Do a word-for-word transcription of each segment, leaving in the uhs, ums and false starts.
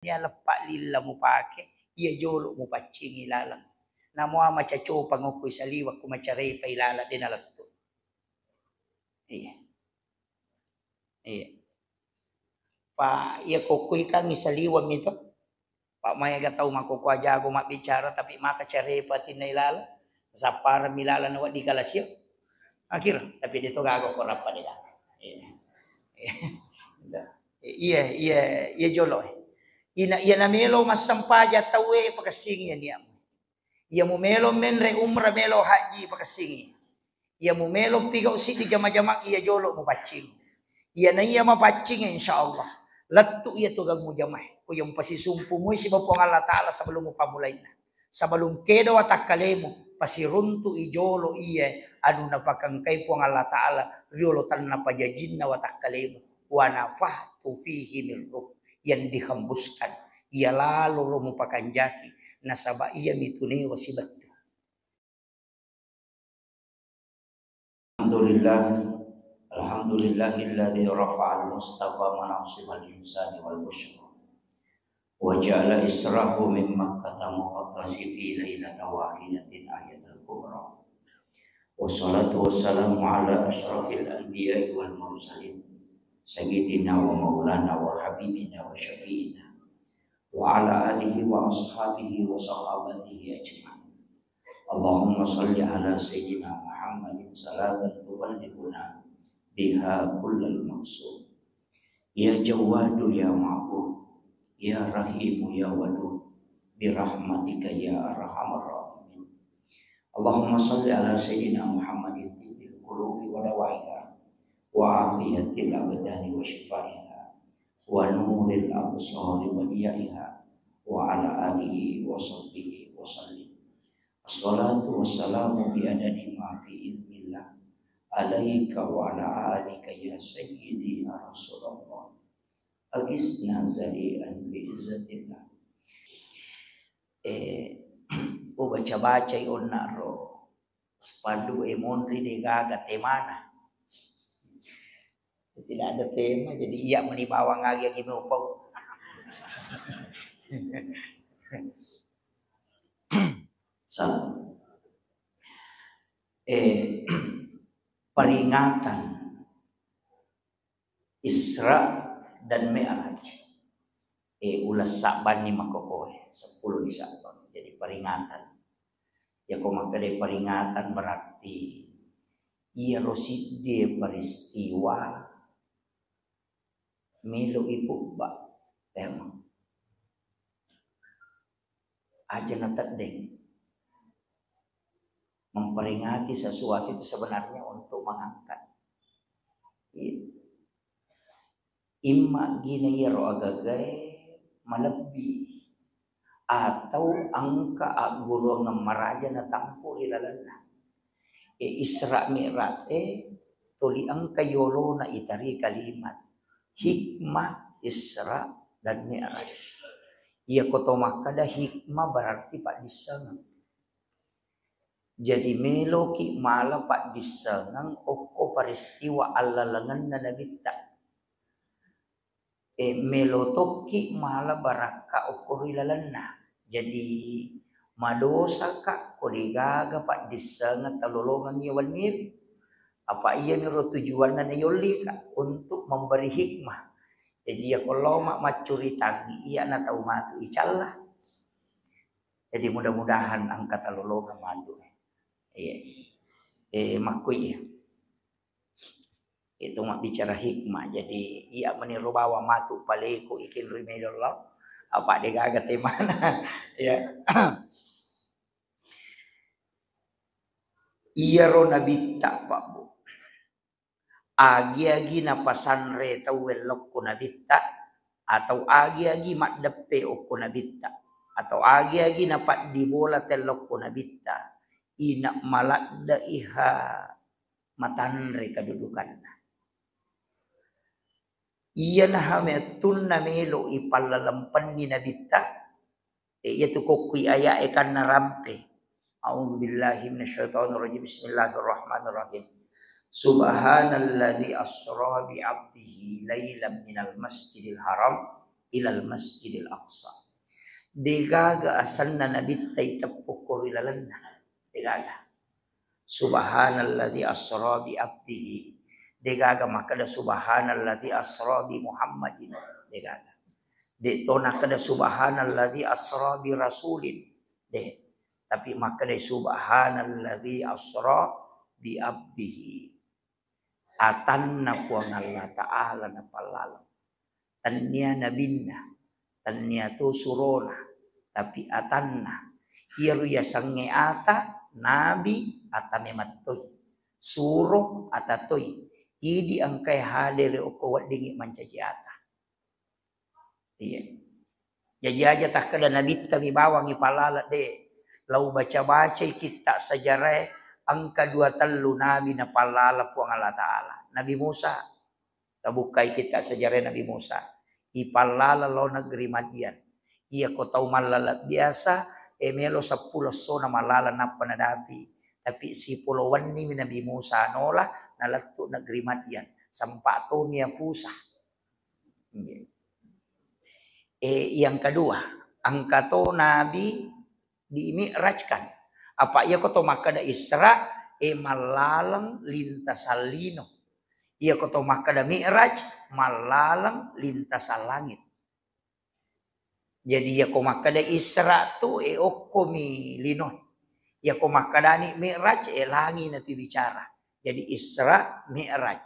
iya leppa lilla mupake, iya jolo mupaccingi laleng. Namua macacopa ngokko saliweng ko macarepa ilaleng de nalettu. Iya. Iya. Pa iya kokko ikangngi saliweng mi to. Pa maega tau makkokkoe jago mabbicara, tapi maka carepa atinna ilaleng, sappareng mi laleng nawedding kalasio. Akhir, tapi de to gaga ko rappa de gaga. Iya. Iya, iya, iya jolo. Ina, iya namelo massempajang tauwe pakessingi iya niatmu. Iya mumelo menre umrah, melo haji, pakessingi. Iya mumelo pigau siddi jama-jamang, iya jolo mupaccing. Iya na iya mapaccing, insya Allah lettu iya tu gangmu jamae. Ko iya mupasisumpu mui siba Puang Allah Ta'ala sebelum mupammulainna. Sebelum kedo watakkalemu, pasiruntu i jolo iya anu napakengkai Puang Allah Ta'ala riolo tanna pajajinna watakkalemu. Wa nafakhtu fihi min ruh, yang dihembuskan, iya lalo ro mupakanjaki, nasaba iya mi tunewa sibettu. Alhamdulillah, alhamdulillahilladzi rafa'al mustafa manasibal insani wal busyra. Wa ja'ala israhu min Makkah muqaddasi fi lailata wahidatin ayatul kubra. Wassalatu wassalamu ala asyrafil anbiya'i wal mursalin, sayyidina wa maulana wa habibina wa syafi'ina, wa ala alihi wa ashabihi wa sahabatihi ajma'in. Allahumma salli ala sayyidina Muhammadin salatan tuballighuna biha kullal maqsud. Ya Jawwadu ya Ma'bud, ya Rahimu ya Wadud, birahmatika ya arhamar rahimin. Allahumma salli ala sayyidina Muhammadin tibbil qulubi wa dawaiha, wa afiyatil abdani wa shifaiha, wa nuril absari wa diyaiha, wa ala alihi wa sahbihi wa sallim. Assalatu wassalamu bi adadi ma fi ilmillah alaika wa ala alika ya sayyidi ya Rasulullah. Agisna zalian bi izzatillah. Eh, ubaca-bacai onna ro spanduk e monri de gaga temana. Tidak ada tema, jadi iya meni bawang agi-agi mupau. Sa-, eh, peringatan Isra dan Mi'raj. Eh, uleng sabbanni makkokoe, seppulo di Sabbang. Jadi peringatan. Yako makkeda peringatan berarti iyaro siddi peristiwa melo ipubba. Emang. Aja nateddeng. Memperingati sesuatu itu sebenarnya untuk mengangkat. Iya. Imma gina iyaro agagae malebbi atau engka agguruang maraja natampu ri lalenna. E, Isra Mi'raj e tuli engka yolona itari kalimat hikmah Isra dan Mi'raj. Iyako to makkeda hikmah berarti paddissengeng. Jadi meloki mala paddissengeng okko peristiwa allalengenna Nabitta. E, melo tokki mala barakka okko ri lalenna. Jadi madosaka ko degaga paddissengeng talolongeng iya wenniwi. Apa iyaniro tujuanna nayollika untuk memberi hikmah. Jadi iyako loma maccuritangi iya na tau matu icalla. Jadi mudah-mudahan engka talolongeng matu. Iya. Eh, makkui iya. Itu mabbicara hikmah. Jadi iya meniro bawang matu paleko ikin ri medo Allah. Apa degaga temana. Ya. Iyaro Nabitta, Pak Bu. Agi-agi napasanre tauwe lokko Nabitta, atau agi-agi maddeppe okko Nabitta, atau agi-agi napaddibola tellokko Nabitta, ina maladde'iha matanre kedudukanna. Iyanaha mettunna melo ipallalempenni Nabitta, e, iyatu kokkui aya'e kanna rampe. A'udzu billahi minasyaitonir rajim. Bismillahirrahmanirrahim. Subhanalladzi asra bi 'abdihi lailan minal masjidil haram ilal masjidil aqsa. Degaga asenna Nabitta iteppu ko ri lalenna. Degaga. Subhanalladzi asra bi abdihi. Degaga makkeda subhanalladzi asra bi Muhammadin. Degaga. De to nakkeda subhanalladzi asra bi rasulin. De. Tapi makkeda subhanalladzi asra bi abdihi. Atanna Puang Allah Ta'ala napallaleng. Tennia nabinna, tennia to surona, tapi atanna. Iyaro yasengnge ata, nabi, ata memettoi. Suro, ata toi. Idi engkae hadere okko weddingngi mancaji ata. Iya. Jaji aja takkeda nabitta mi bawang ipallaleng, de. Lau baca-bacai kitta sejarae, engka dua tellu nabi napallaleng Puang Allah Ta'ala. Nabi Musa, tabukkai kitta sejarae Nabi Musa. Ipallaleng lao negeri Madian. Iya ko tau mallaleng biasa, e melo seppulo essona mallaleng nappa nadapi. Tapi sipolo wenni mi Nabi Musa nola, nalettu negeri Madian. Sempa tomi apusa. Iya. Eh, yang kedua, engka to nabi di mi'rajkan. Apa iya ko to makkeda Isra, eh, mallaleng lintasan lino. Iya ko to makkeda mi'raj, mallaleng lintasan langit. Jadi iya ko makkeda Isra tu, eh, okko mi lino. Iya ko makkedani mi'raj, eh, langi natu bicara. Jadi Isra, mi'raj.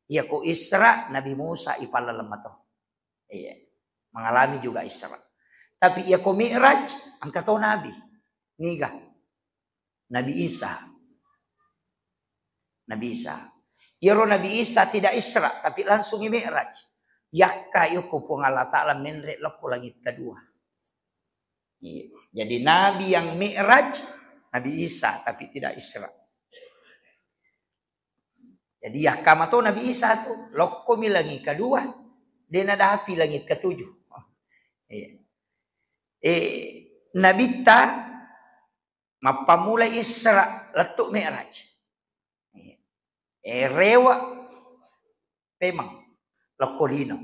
Iya ko Isra, Nabi Musa ipallaleng mato. Iya. Mengalami juga Isra. Tapi iya ko Mi'raj, engka to nabi. Niga? Nabi Isa. Nabi Isa. Iyaro Nabi Isa tidak Isra, tapi langsung i Mi'raj. Yakka yoko Puang Allah Ta'ala menre lokko langit kedua. Iya. Jadi nabi yang Mi'raj, Nabi Isa, tapi tidak Isra. Jadi yakkama to Nabi Isa tu, lokkomi langit kedua, de nadapi langit ketujuh. Iya. Eh, Nabitta mappammula Isra lettu Mi'raj. Iya. Eh, rewa pemeng lokko lino.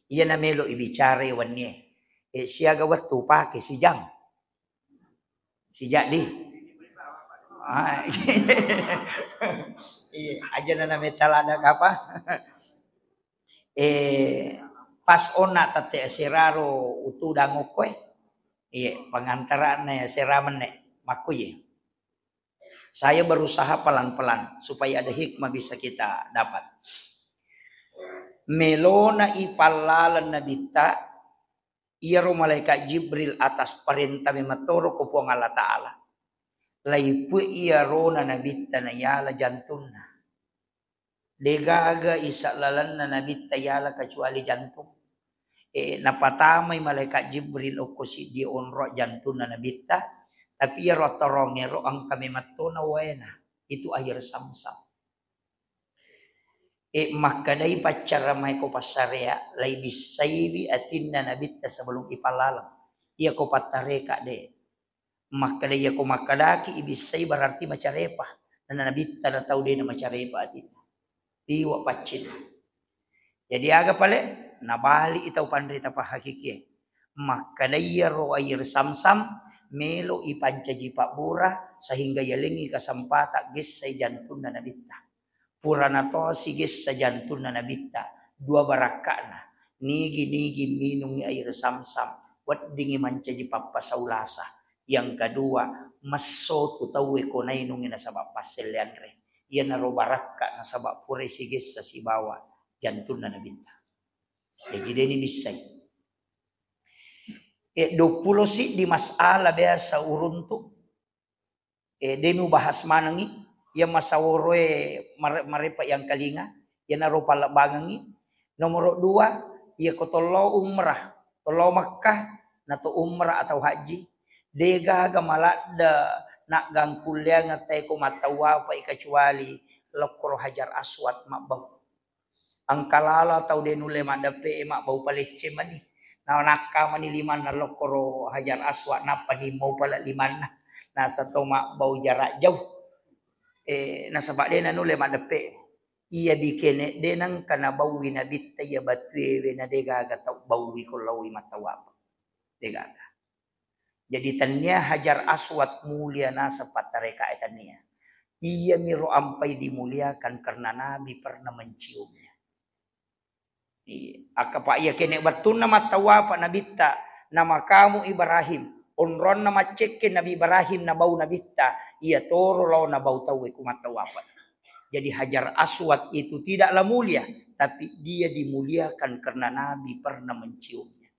Iya namelo ibicarai wennie. Eh, siaga wettu pake sijang. Sijaddi. Ah, iya, aja nana metta ladang apa? Eh, pas onna tette seraro utudang okkoe. Iya, pengantaranna sera menne. Makku iya. Saya berusaha pelan-pelan supaya ada hikmah bisa kita dapat. Melona ipallaleng Nabitta, iyaro malaikat Jibril atas parenta memettoro ko Puang Allah Ta'ala. Laipue iyarona Nabitta nayala jantunna. Degaga isa lalenna Nabitta yala kecuali jantung. Eh, napatamai malaikat Jibril okko siddi onro jantunna Nabitta, tapi iyaro attorongngero engka memettona waena, itu air samsam. Eh, makkedai paccara mai ko passarea, laibissaiwi atinna Nabitta sebelum ipallaleng. Iya ko pattareka de. Makkeda, iya ko makkedaki ibissai berarti macarepa. Nana Nabitta na tau de na macarepa atinna. Tiwa paccinna. Jadi aga pale? Nabali i tau panrita pahakikie. Makkeda iyaro air samsam melo ipancaji pabbura sehingga yalengi kesempatan gessai jantunna Nabitta. Purana to sigessa jantunna Nabitta, dua barakka'na. Nigi-nigi minungi air samsam, weddingi mancaji pappasau lasa. Yang kedua, messo tu tauwe ko nainungi nasaba passelle anre. Iyanaro barakka nasaba purai sigessa sibawa jantunna Nabitta. Jaji deni bissai. E, duappulo siddi masalah biasa uruntu. Eh, de mubahas manengngi, iya masaworoe mare-, marepa yang kalinga, iyanaro pallebbangengngi. Nomoro dua, iya ko tollo umrah, tollo Makkah, nato umrah atau haji, degaga maladde naggangkulleang tae ko mattawapai kecuali lokkoro Hajar Aswad mabbau. Engka lalo tau de nulle maddeppe e mabbau palecce mani. Na nakka mani limanna lokkoro Hajar Aswad, nappa nimmau pale limanna. Nasa to mabbau jarak jauh. Eh, nasaba de nanulle maddeppe. Iya bikene de nengka nabaui nabitta iya batuewe na de gaga tau baui ko laoi mattawapa. De gaga. Jadi tennia Hajar Aswad mulia naseng pattarekae tennia. Iya miro ampai dimuliakan karena Nabi pernah menciumnya. Iya. Akkapa iya kene wettunna mattawapa nabitta namakamu Ibrahim, onronna maccekke Nabi Ibrahim nabau nabitta, iya toro lao nabau tauwe ku mattawapa. Jadi Hajar Aswad itu tidaklah mulia, tapi dia dimuliakan karena Nabi pernah menciumnya.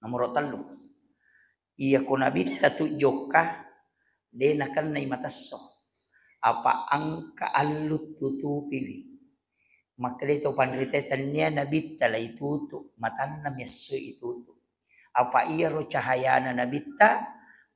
Nomoro tellu, iya ko nabitta tu jokka, de nakennai matesso. Apa engka allu tutupiwi. Makkeda to panrita tennia nabitta lai tutu, matanna miassoi itutu. Apa iyaro cahayana nabitta,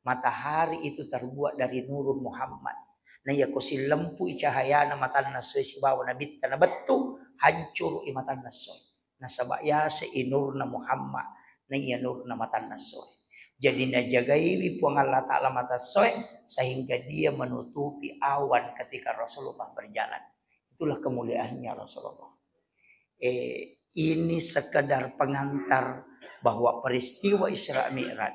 matahari itu terbuat dari nurun Muhammad. Na iya ko sillempui cahayana matanna soe sibawa nabitta nabettu, hancurui matanna soe. Nasaba yase i nurna Muhammad, na iya nurna matanna soe. Jadi najagaiwi Puang Allah Ta'ala mata soe sehingga dia menutupi awan ketika Rasulullah berjalan. Itulah kemuliaannya Rasulullah. Eh, ini sekedar pengantar bahwa peristiwa Isra Mi'raj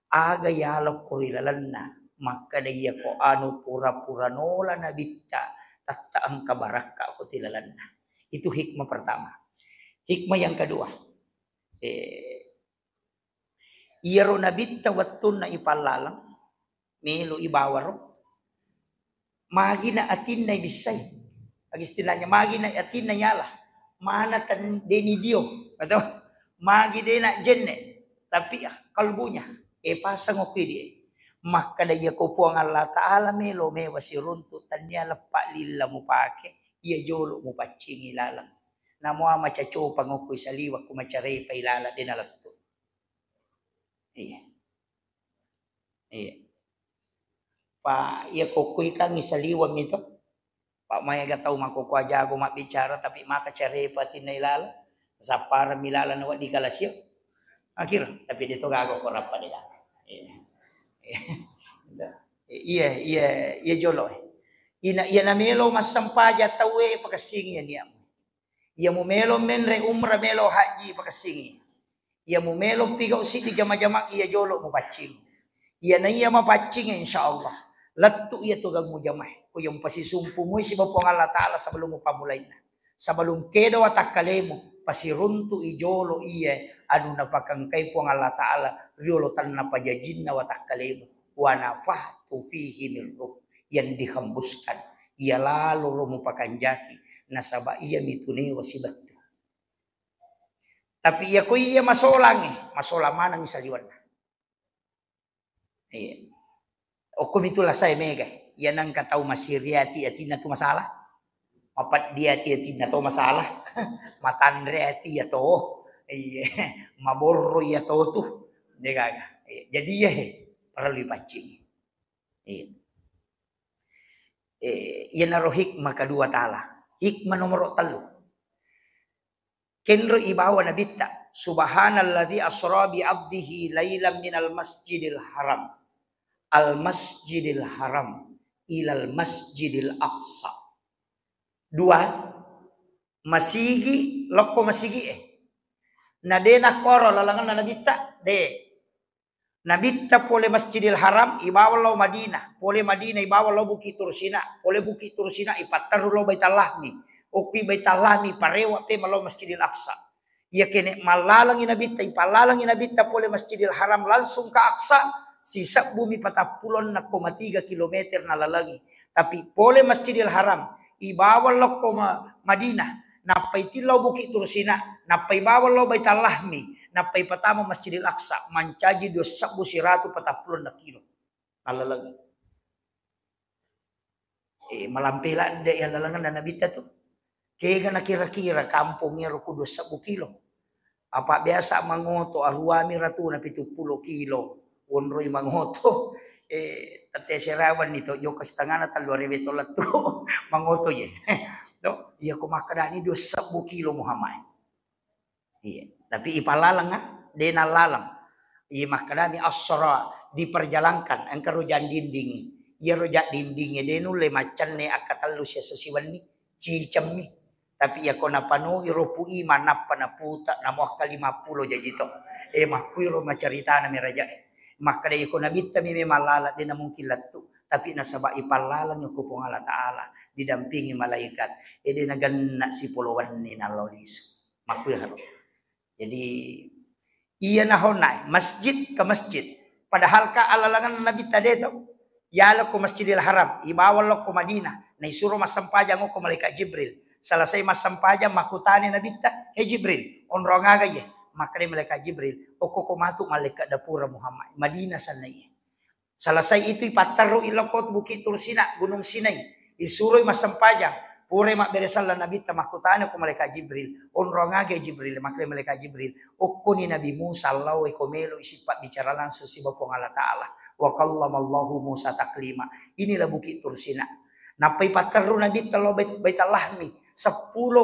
aga yalokko ri lalenna makkeda iya ko anu pura-pura nola nabitta tetta engka barakka ko ti lalenna. Itu hikmah pertama. Hikmah yang kedua, eh, iyaro nabitta wettunna ipallaleng, melo ibawaro, magina atinna ibissai. Agistinanya magina atinna yala, mana ten deni dio, atau magi dena jenne, tapi kalbunya, e pasang okui die. Makkeda iya ko Puang Allah Ta'ala melo mewa siruntu, tennia leppa lilla mupake, iya jolo mupaccingi laleng. Namo macacopa ngokko saliweng ko macarepa ilalang de nalettu. Iya. Iya. Pa iya kokko ikangi saliweng mi to. Pa maega tau makkokkoe jago mabbicara tapi maka carepa tinna ilalang. Sappareng mi laleng nawedding kalasio. Akhir tapi de to gaga ko rappa de gaga. Iya. Iya, iya, iya jolo. Ina iya namelo massempajang tauwe pakessingi iya niamu. Iya mumelo menre umrah melo haji pakessingi. Iya mumelo pigau siddi jama-jama iya jolo mupaccing. Iya na iya mapaccing insyaallah. Lettu iya tu gangmu jamae. Ko yang pasisumpu mui siba Puang Allah Ta'ala sebelum mupamulainna. Sebelum kedo watakkalemu, pasiruntu i jolo iya anu napakengkai Puang Allah Ta'ala riolo tanna pajajinna watakkalemu. Wa nafakhtu fihi min ruh, yang dihembuskan, iya lalo ro mupakanjaki, nasaba iya mitunewa sibettu. Tapi iya ko iya masolangnge, masolang maneng saliwenna. Iya. Okko mitu lasae mega, iya nengka tau masiri ati, atinna tu masalah. Mapeddi ati, atinna to masalah. Matanre ati iya to. Iya. Maborro iya to tu. De gaga. Iya. Jadi iya he, parellu ipaccing. Iya. Eh, iyanaro hikmah kedua Ta'ala. Hikmah nomoro tellu. Kenro ibawa nabitta, "Subhanalladzi asra bi abdihi lailan minal masjidil haram, al masjidil haram, ilal masjidil aqsa." Dua, masigi, lokko masigi e. Na de nakkoro lalengenna nabitta, de. Nabitta pole Masjidil Haram, ibawa lao Madinah, pole Madinah, ibawa lao Bukit Tursina, pole Bukit Tursina, ipatterru lao Baitallahmi, okki Baitallahmi, parewa pe malao Masjidil Aqsa. Iya kene mallalengi nabitta, ipallalengi nabitta pole Masjidil Haram langsung ka Aqsa, sisebbumi patappulonna koma tiga kilometer nalalengi. Tapi pole Masjidil Haram, ibawa lokko Ma-, Madinah, nappai tillau Bukit Tursina, nappai bawang lao Baitallahmi, nappai patama Masjidil Aqsa, mancaji dua sebbu siratu patappulo kilo. Nalalengi. Eh, malampe ladde iya lalengenna nabitta tu. Kega nakira-kira kampong ero ku dua sebbu kilo. Apa biasa mangoto aruami ratuna pitu pulo kilo. Wonroi mangoto. Eh, tette serawan ni to, jokka setengahna tellu arewe to lettu. Mangoto ye. To, iya ko makkedani dua sebbu kilo Muhammad. Iya, tapi ipalaleng, ah, de nalaleng. Iya makkedani asra diperjalankan, engka ro jang dindingi. Iyaro ja dindingnge de nulle maccanne akkatellu siesso siwenni, cicemmi. Tapi iyako napanui ro pu'i manappa naputa, namo akka lima pulo jaji to. Eh, makkuiro macaritana meraja e. Makkeda iyako nabitta mi memang lalang de namungkin lettu, tapi nasaba ipallalang ko Puang Allah Taala, didampingi malaikat. Eh, de nagenna sipolo wenni nallo lisu. Makkuiro. Jadi, iya nahonna masjid ke masjid. Padahal ka alalangan Nabi tadi to. Yalo ko Masjidil Haram, ibawa lokko Madinah, naisuro massempajang okko malaikat Jibril. Selesai massempajang, makkutani Nabitta, "He Jibril, onrong aga iye?" Makkeda malaikat Jibril, "Okko ko matu malaikat dapura Muhammad, Madinah sanna iye." Selesai itu, ipatterru i lokko Bukit Tur Sina, Gunung Sinai. Isuroi massempajang. Purai mabbere sallang Nabitta, makkutana ko malaikat Jibril, "Onrong aga Jibril?" Makkeda malaikat Jibril, "Okkoni Nabi Musa lao e ko melo isipabbicara langsung siba Puang Allah Taala. Wa kallamallahu Musa taklima." Inilah Bukit Tur Sina. Nappai patterru Nabitta lao Bait-, Baitul Lahmi, seppulo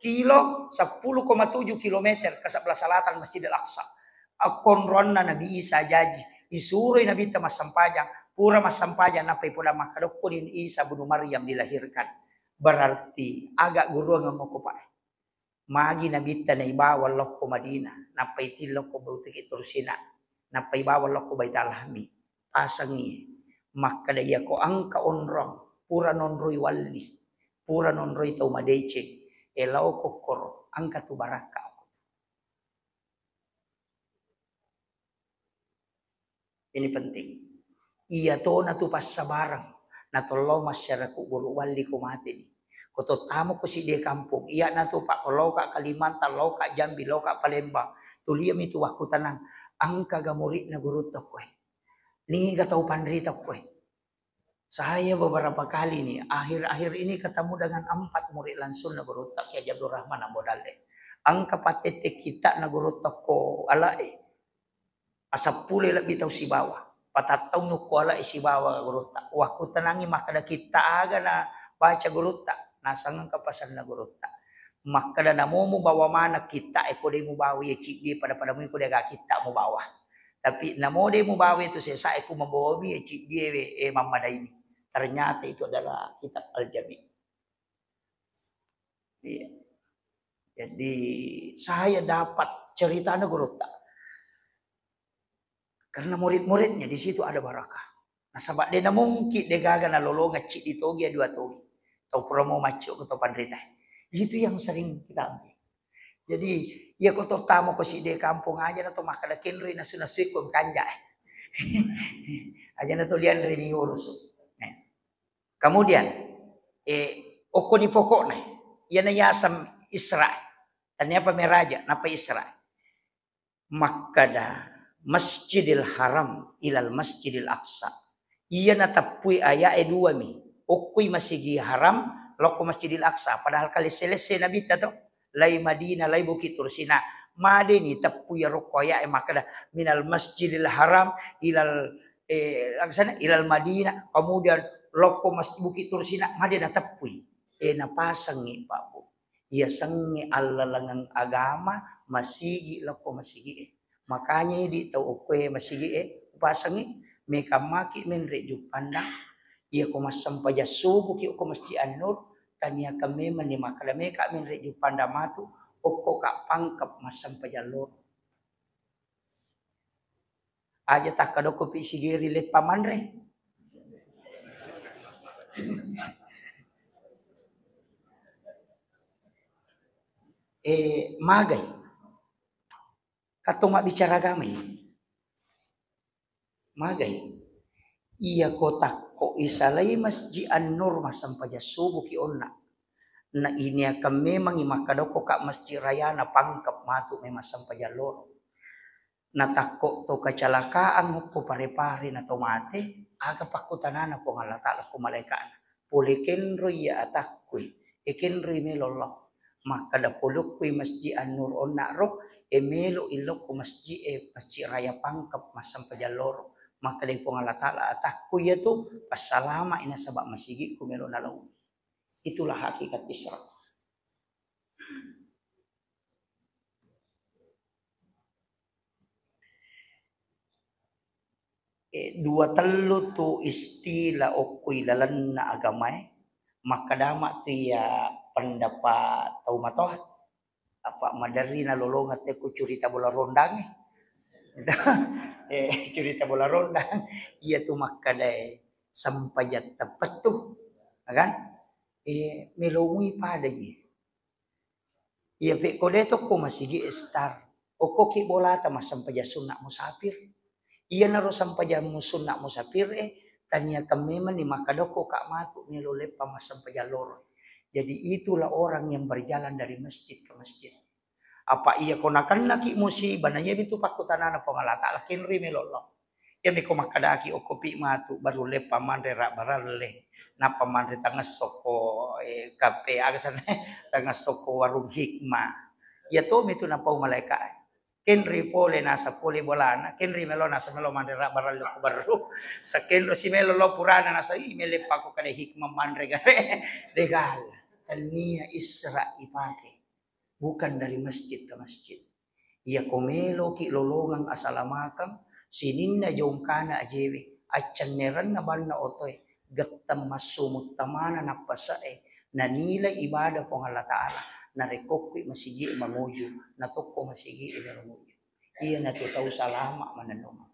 kilo, seppulo koma tujuh kilometer ke sebelah selatan Masjidil Aqsa. Okkonronna Nabi Isa jaji, isuroi Nabitta massempajang, pura massempajang nappai podang makkeda, "Okkoni Isa bunu Maryam dilahirkan." Berarti aga guruangeng okko, Pak? Magi Nabitta naibawa lokko Madinah, nappai tillokko Bukit Tur Sina, nappai bawa lokko Baitul Lahmi, pasengi makkeda, "Iyako engka onrong, pura nonroi walli, pura nonroi tau madeceng, elao kokkoro, engka tu barakka." Ini penting. Iya tona tu passabareng. Natollo masyarakat guru walli ko mateni. Ko tottamo ko sidde kampung. Iya na tu, Pak, ko loka Kalimantan, loka Jambi, loka Palembang. Tuliami tu wakkutanang. Engka ga muridna guru tokkoe? Niga tau panrita koe? Saya beberapa kali nih, akhir-akhir ini ketemu dengan empat murid langsung na gurutta, Kiai Abdul Rahman Ambo Dalle. Engka pattette kitta na gurutta ko alae. Pasappule lebbi tau sibawa. Patattaung ko alae sibawa gurutta. Wakkutanangi makkeda kitta aga na baca gurutta, naseng engka pasenna gurutta. Makkeda, "Namo mubawa maneng kitta e, ko de mubawa ye ciddi, pada-pada mui ko de aga kitta mubawa." Tapi namo de mubawa tu sesa e, ku mabawami e ciddi e, e mammadaini. Ternyata itu adalah kitab Al-Jami. Iya. Jadi saya dapat ceritana gurutta. Karena murid-muridnya di situ ada barakah. Nasaba de namungkin de gaga nalolongeng ciddi togi, dua togi. Tau pura mau macco ke tau panrita. Itu yang sering kita ambil. Jadi, iya ko tottamo ko sidde kampung aja na to makkeda kenroi nasu-nasu ko kanja. Aja na to dianre mi urus. Nah. Kemudian, eh, okkoni pokokna, iyana yaseng Isra. Taniapa meraja, napa Isra? Makkeda, Masjidil Haram ilal Masjidil Aqsa. Iya nateppui aya'e dua mi. Okkoi Masigi Haram, lokko Masjidil Aqsa. Padahal kalesse-lesse Nabitta to. Lai Madinah, lai Bukit Tursina. Madeni teppui rokko aya'e makkeda, "Minal Masjidil Haram ilal, eh, aksana, ilal Madinah." Kemudian lokko Mas-, Bukit Tursina, made nateppui. Eh, napasengngi, Pak, Bu. Iyasengnge allalengeng agama masigi lokko masigi'e. Makanya idi tau okkoe masigi'e upasengngi, mekammaki menre juppandang. Iyako massempajang subuki okko Masjid An-Nur, taniakan memanni makkeda meka menre juppandang matu, okkoka pangkep massempajang loro. Aja takka dokko pi sigeri leppa manre. Eh, magai. Katong mabbicara agama ini. Magai. Iyako takko isalai Masjid An-Nur massempajang subuki onna. Na ini akan memangi makkadokko ka Masjid Rayana pangkep matu memang sempajang loro. Natakko to kecelakaan okko Pare-Pare na to mate, aga pakkutanana Puang Allah Taala ko malaika'na? Pole kenroi iya atakkui, e kenroi melo lao. Makkada pole okkui Masjid An-Nur onna ro, e melo ilokko masjid e, Masjid Raya Pangkep massempajang loro. Makkada Puang Allah Taala, atakku iyatu passalama i nasaba masigiku melo nalao. Itulah hakikat Isra. Dua tellu tu istilah okko ilalenna agamae, makkadama tu iya pendapat tau matoa. Apa maderri nalolongeng tekko curita bola rondang e. Eh, curita bola rondang. Iya tu makkadae sempajang teppettu, ya kan? Eh, melomui pada ji. Iya, pekko de tokko masigi e star. Okkoki bolata massempajang sunna musafir. Iyanaro sempajang mu-, sunna musafir e, taniakan memang ni makkadokko ka matu melo leppa massempajang loro. Jadi itulah orang yang berjalan dari masjid ke masjid. Apa iya ko nakennaki musibah, na iya mitu pakkutanana Puang Allah Taala, kenroi melo lao. Iyami ko makkadaki okkopi matu baru leppa manre rabbaralle, nappa manre tangessokko, eh, kape aga sana, tangessokko warung hikmah. Iya tomi tu napau malaika e. Kenri pole nasa pole bolana, kenri melo nasa melo manre rabbaralle ko baru. Sakenro si melo lo purana nasa, "Ih, mele pako kada hikmah manre gare." Degala. Tania Isra ipake. Bukan dari masjid ke masjid. Iya ko meloki lolongeng asalamakeng, sininna jongkana ajewe, accennerenna banna otoe, getteng massu muttamana nappase'e, nanilai ibadah Puang Allah Taala, narekko kui masigi e manguju, natokko masigi e melo nguju. Iyanatu tau salama manennungeng.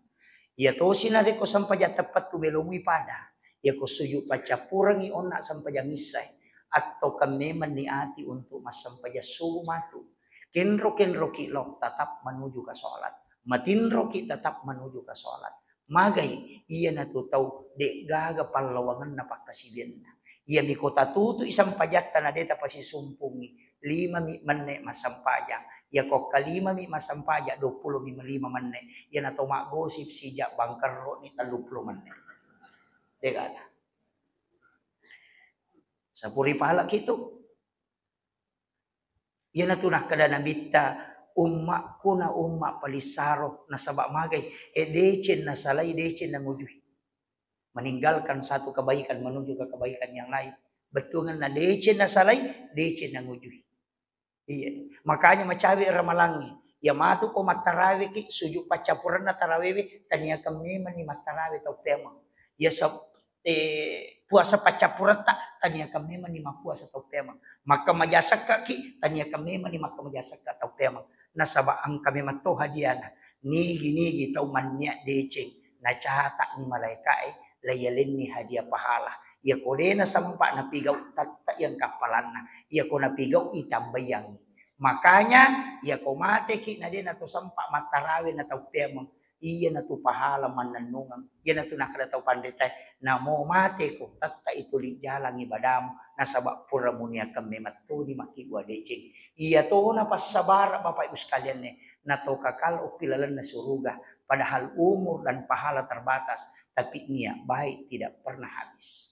Iya tosi narekko sempajang teppettu melomui pada. Iya ko sujud paccappurengngi onna sempajang issae, attokan memang niati untuk massempajang subuh matu. Kenro-kenroki lao tetap menuju ke sholat. Matinroki tetap menuju ke sholat. Magai iyanatu tau de'gaga pallawangenna pakkasiwianna. Iyami ko tatutui sempajatta na de tapasisumpungngi, lima mi menne massempajang. Iya ko kalima mi massempajang, dua puluh mi lima menne. Iyana to maggosip sijak bangkerro ni tellu puluh menne. Degala. Sapuri pala kitu. Iyanatu nakkeda Nabitta, "Ummakku na umma palissaro, nasaba magai, e deceng nasalai, deceng nangujui. Meninggalkan satu kebaikan menuju ke kebaikan yang lain." Bettuanna deceng nasalai, deceng nangujui. Iya. Makanya macawe ramalangnge. Iya matu ko mattaraweki, sujud paccappurenna tarawewe, taniakan memang ni mattarawe tau peameng. Iya sab-, eh, puasa paccappuretta, taniakan memang ni mappuasa tau peameng. Makkamaja sekkaki, taniakan memang ni makkamaja sekka tau peameng. Nasaba engka memang to hadiana. Nigi-nigi tau mannia deceng, nacata'ni malaeka'e, laiyalenni hadiah pahala. Iya ko de nasempa napigau, tette yang kappalanna. Iya ko napigau, itambaiangngi. Makanya, iya ko mateki na de nato sempa mattarawe na tau peameng, iyanatu pahala mannennungeng. Iyanatu nakkeda tau panritae, "Namo mateko, tettai tuli jalang ibadamu, nasaba pura muniakkeng memettuni makkibua deceng." Iyatona passabara, Bapak Ibu sekalian, e, nato kakal okki lalenna suruga, padahal umur dan pahala terbatas, tapi niat baik tidak pernah habis.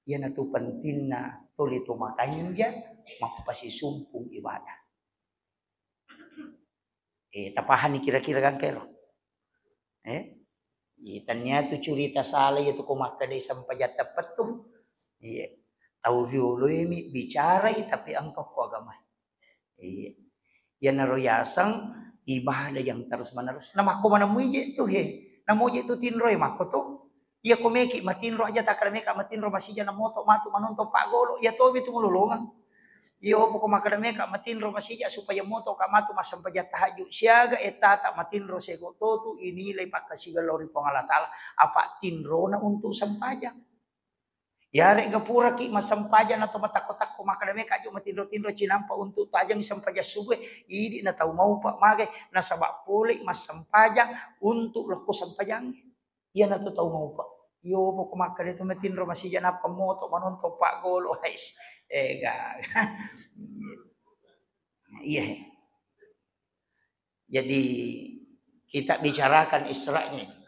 Iyanatu pentingna tuli to makanja mappasisumpung ibadah. Eh, tapahanni kira-kira gangka ero? Eh? Iya, tania tu curita sala iya tu ko makkeda sempajang teppettu. Iya. Tau rioloe mi bicarai tapi engka ko agama. Iya. Iyanaro yaseng ibadah yang terus menerus. Namakko maneng muije tu he. Namoje tu tinroe makko tu. Iya ko meki matinro aja, takkeda meka matinro masija na moto matu manonton paggolo, iya tomi tu mulolongeng. Iya opo ko makkeda meka matinro masija supaya moto ka matu massempajang tahajud. Siaga ettata matinro sego totu inilai pakkasiwiang lao ri Puang Allah Taala, apa tinrona untuk sempajang. Yarega puraki massempajang nato matakko-takko makkeda meka jo matinro-tinro cinampa untuk tajeng sempajang subuh, idi na tau maupa magai nasaba pole massempajang untuk lokko sempajang. Iyanatu tau maupa. Iyo poko makkeda tu matinro masija nappa moto manonton paggolo. Hais. Ega. Iya. Jadi kita bicarakan Isra'nya itu.